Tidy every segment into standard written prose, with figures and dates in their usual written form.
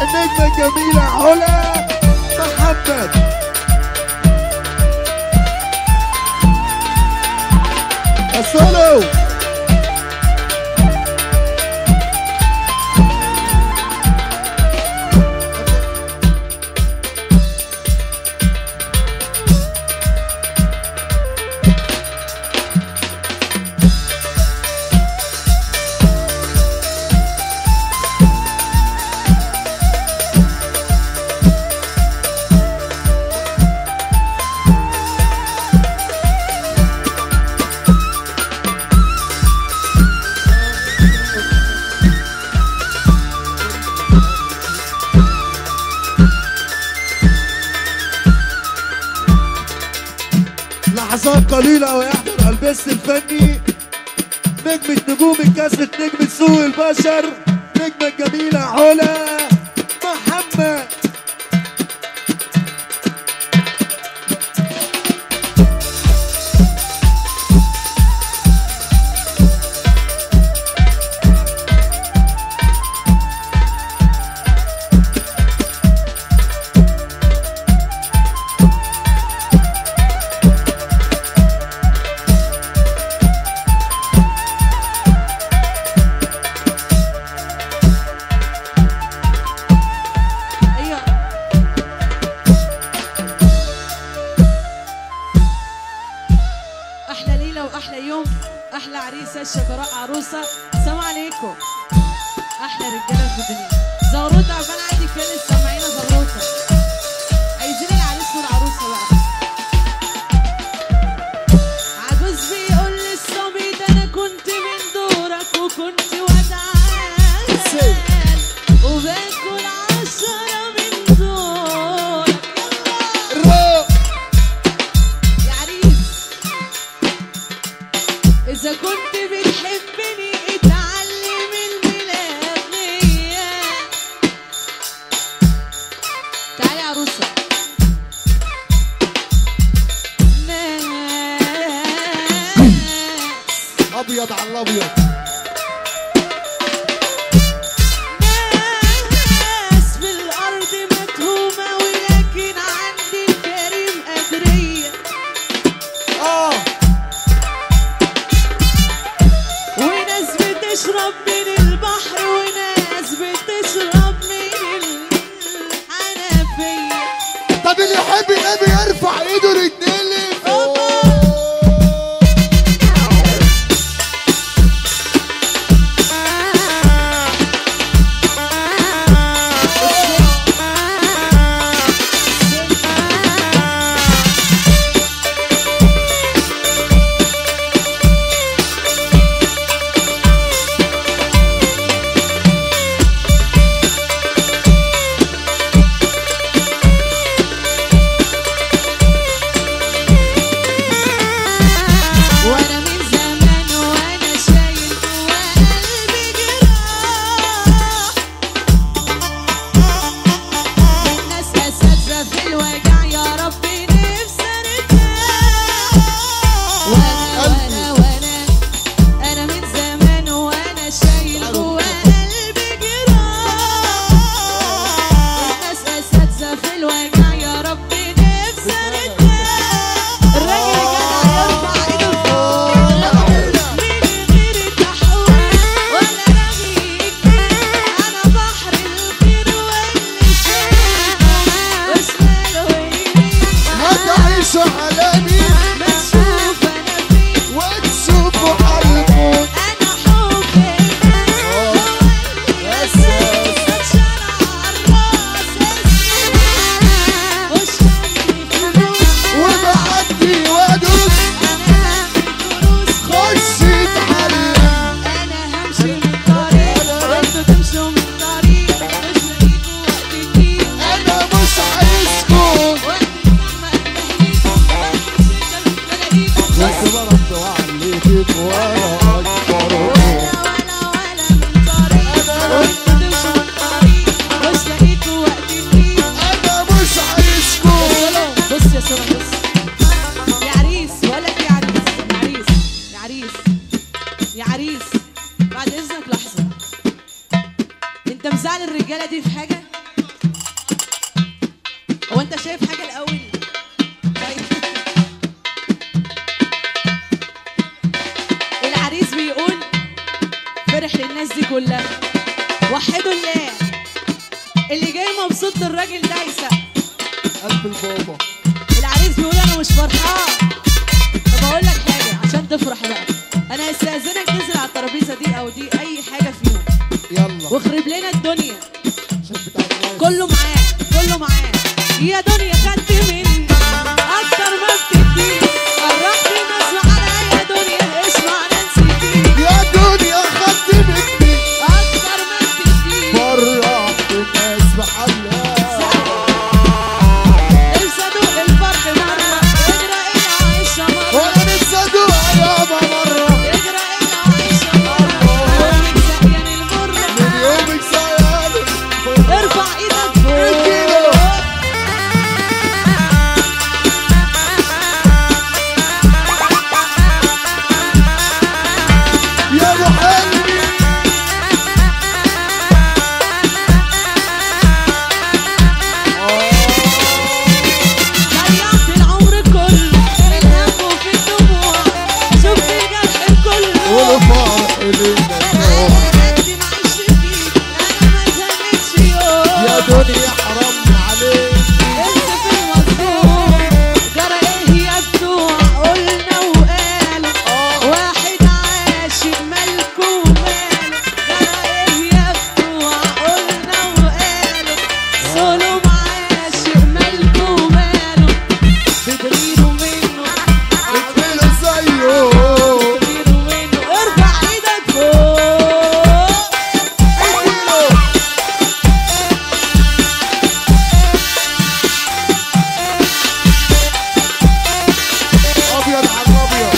النجمة الجميلة علا محمد. السولو لحظات قليلة ويحضر البث الفني نجمة نجوم الكاسة، نجمة سوق البشر، نجمة الجميلة علا محمد. واحلى يوم، احلى عريسه، الشجراء عروسه. السلام عليكم، احلى رجاله في الدنيا. زغروطه عقبال عندي كل السامعين زغروطه. عايزين العريس والعروسه بقى. عجوز بيقول للصبي ده انا كنت من دورك وكنت ودعان وباكل 10 من دورك. يلا يا عريس، إذا كنت بتحبني اتعلم الملاغية. تعالي يا عروسة. ناس أبيض على الأبيض، ناس في الأرض متهومة ولكن عندي الكريم قدرية. وناس بتشرب من البحر وناس بتشرب من الحنفية. طب اللي يحب النبي يرفع ايده الاتنين لفوق. انا بحر الخير واللي شايفه وشماله. انت شايف حاجة الاول؟ طيب العريس بيقول فرح للناس دي كلها، وحدوا الله. اللي جاي مبسوط للراجل ده يسقف. قلب البابا. العريس بيقول انا مش فرحان. طب اقول لك حاجة عشان تفرح بقى، انا هستأذنك تنزل على الترابيزة دي او دي، اي حاجة فيهم. يلا واخرب لنا الدنيا. كله معاه، كله معاه. يا دنيا خدت مني اكتر ما بتديني، فرحت الناس وعلى يا دنيا اسمع نسيتيني. يا دنيا خدت مني اكتر ما بتديني، فرحت الناس بحالها. نفسي ادوق الفرح مرة، اجرى العيشة مرة. وانا نفسي ادوق يابا مرة، اجرى العيشة مرة. من يومك سقيان المرة، من يومك سقيان. ارفع ايدك فوق. يا ابو حلمي ضيعت العمر كله في الهم وفي الدموع، شفت الجرح كله والفرح لينا. انا قد ما عشت فيك انا ما اتهنيتش يوم. يا دنيا حرام عليك. انت في المظلوم جرى ايه يا بتوع؟ قلنا وقالوا واحد عاشق مالكو وماله. جرى ايه يا بتوع؟ قلنا وقالوا ظلم عاشق مالكو وماله. بتغيروا منه، اعملوا زيه، بتغيروا منه. ارفع ايدك فوق. اديله. ابيض على الابيض.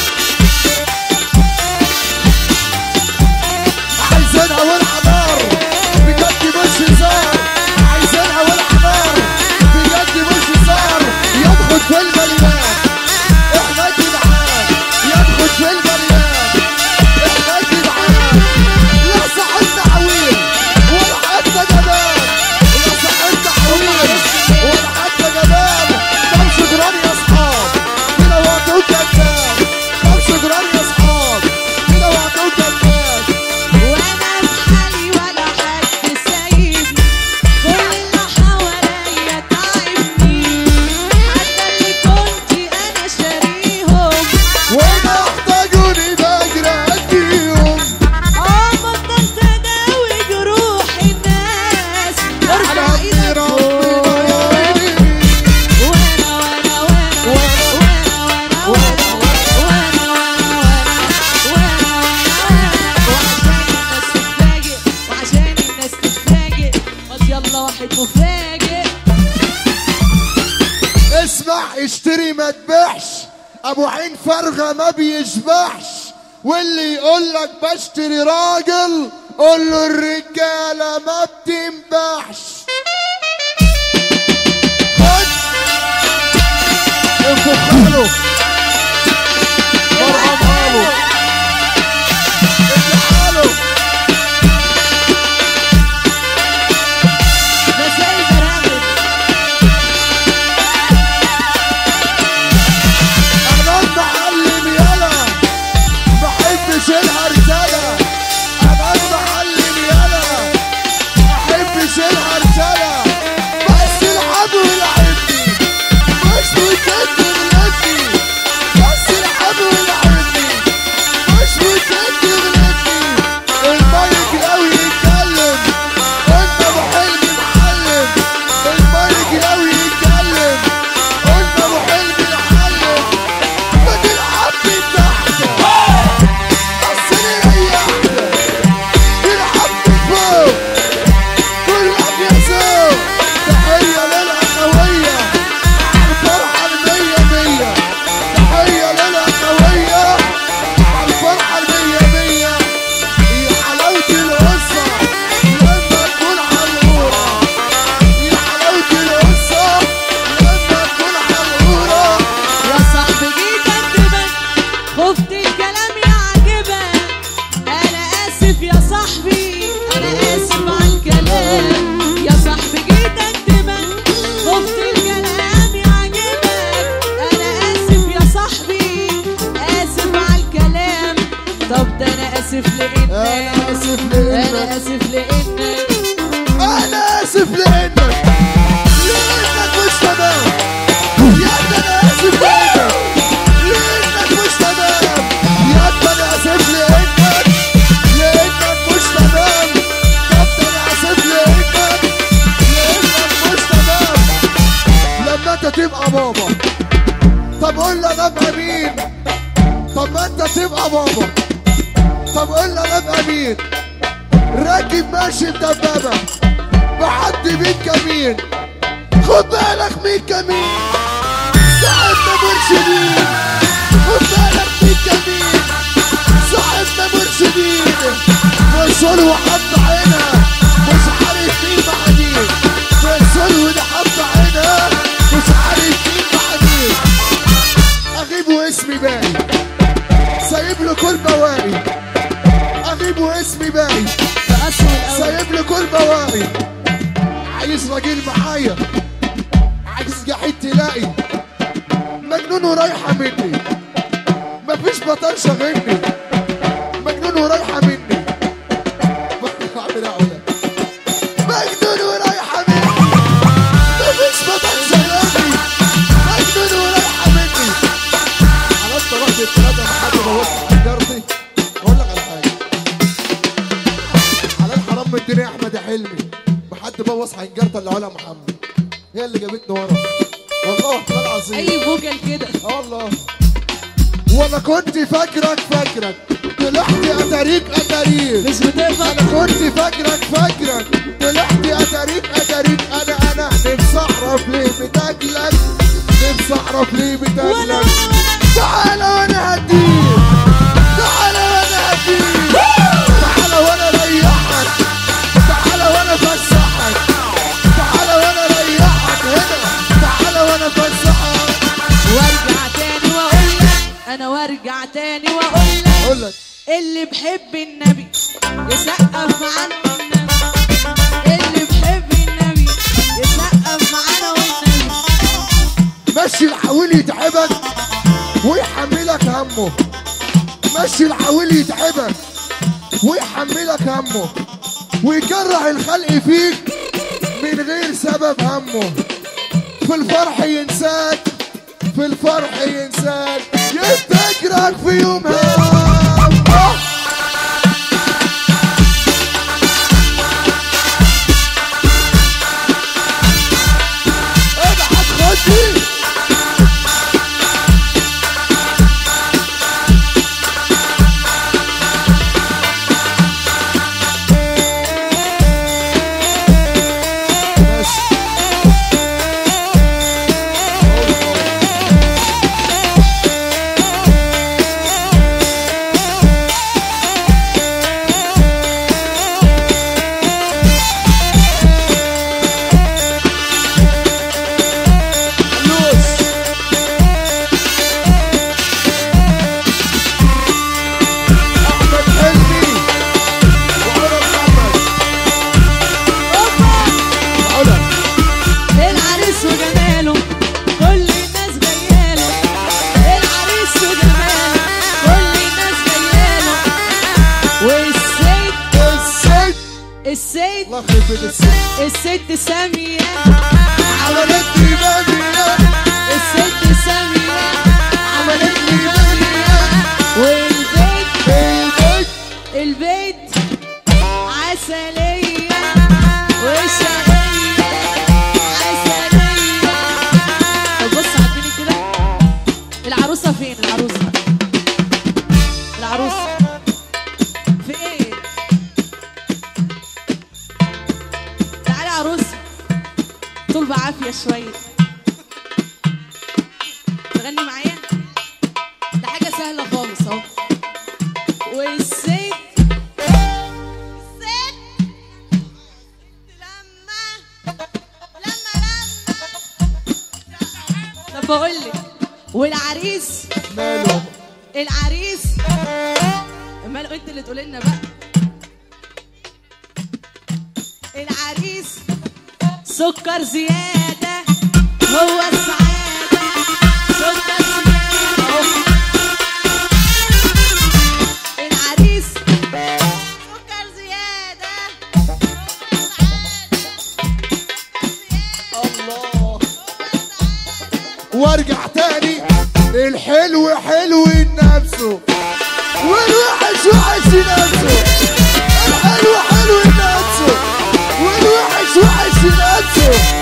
عايزينها والحمار بجد مش هزار. عايزينها والحمار بجد مش هزار. يدخل في المليان احنا جدعان، يدخل في المليان احنا جدعان. لا صاحبنا عويل ولا حتى جبان، لا صاحبنا عويل ولا حتى جبان. كم شجران يا اصحاب كده وقتوا كذاب. كم شجران يا اصحاب كده وقتوا كذاب. وانا في حالي ولا حد سايبني، كل اللي حواليا تعبني، حتى اللي كنت انا شاريهم وما احتاجوني بجري اديهم. بطلت اداوي جروح الناس. ارفع ايدك فوق. وانا وانا وانا وانا وانا وانا وانا وانا وانا. وعشان الناس تتفاجئ، وعشان الناس تتفاجئ، ما يلا واحد مفاجئ. اسمع اشتري ما تبيعش، ابو عين فارغة ما بيشبعش. واللي يقولك بشتري راجل قول له الرجالة ما بتنباعش. خد انفخ له، مرحبا له، ادعاله. مساء البراغب. انا المعلم يالا بحبش الهرجله. انا المعلم يالا بحبش الهرجله. اسف لانك مش تمام. يا انا اسف لانك مش تمام. يا انا اسف لانك مش تمام. يا انا اسف لانك مش تمام. لما انت تبقى بابا طب قول لي انا ابقى مين؟ طب ما انت تبقى بابا طب قول لي انا ابقى مين؟ راكب ماشي بدبابه بعدي بيك كمين، خد بالك من كمين صاحبنا مرشدين، خد بالك من كمين صاحبنا مرشدين. فيصل وحط عينها مش عارف مين مع مين، فيصل وده حط عينها مش عارف مين مع مين. اغيب واسمي باقي سايب له كل بواقي، اغيب واسمي باقي سايب له كل بواقي. عايز راجل معايا عايز جحيد تلاقي، مجنون ورايحه مني مفيش بطل شاغلني، مجنون ورايحه مني بعمل ايه؟ مجنون ورايحه مني مفيش بطل شاغلني، مجنون ورايحه مني. على الطلاق بالثلاثة ما حد بوظ حجرتي. اقول لك على حاجة، على الحرام من الدنيا احمد حلمي حد بوظ حنجرته اللي علا محمد، هي اللي جابتني ورا والله العظيم. اي فوجل كده والله. وانا كنت فاكرك طلعت اتاريك اتاريك مش بتقفل. انا كنت فاكرك طلعت اتاريك اتاريك. انا نفسي اعرف ليه بتاكلك، نفسي اعرف ليه بتاكلك. تعالى وانا هديك، تعالى وانا هديك، تعالى وانا اريحك، تعالى وانا افسحك، تعالى وانا اريحك هنا، تعالى وانا افسحك. وارجع تاني واقول لك، انا وارجع تاني واقول لك اللي بحب النبي يسقف معانا والنبي، اللي بحب النبي يسقف معانا والنبي. مشي الحويل يتعبك ويحملك همه، مشي الحويل يتعبك ويحملك همه، ويكره الخلق فيك من غير سبب همه. في الفرح ينساك، في الفرح ينساك، يفتكرك في يوم همه. ابعت خدي الست سامية عملت لي بامية، الست سامية عملت لي بامية. والبيت البيت البيت عسلية وشقية عسلية. طب بص عديني كده، العروسة فين؟ العروسة العروسة فين؟ عروسة طول بعافية شوية تغني معايا، ده حاجة سهلة خالص اهو. والست الست لما لما لما طب بقول لك، والعريس ماله؟ العريس ماله؟ انت اللي تقول لنا بقى. العريس سكر زيادة هو السعادة، سكر زيادة. العريس سكر زيادة هو السعادة. الحلو حلو لنفسه والوحش وحش لنفسه. الحلو حلو لنفسه والوحش وحش لنفسه.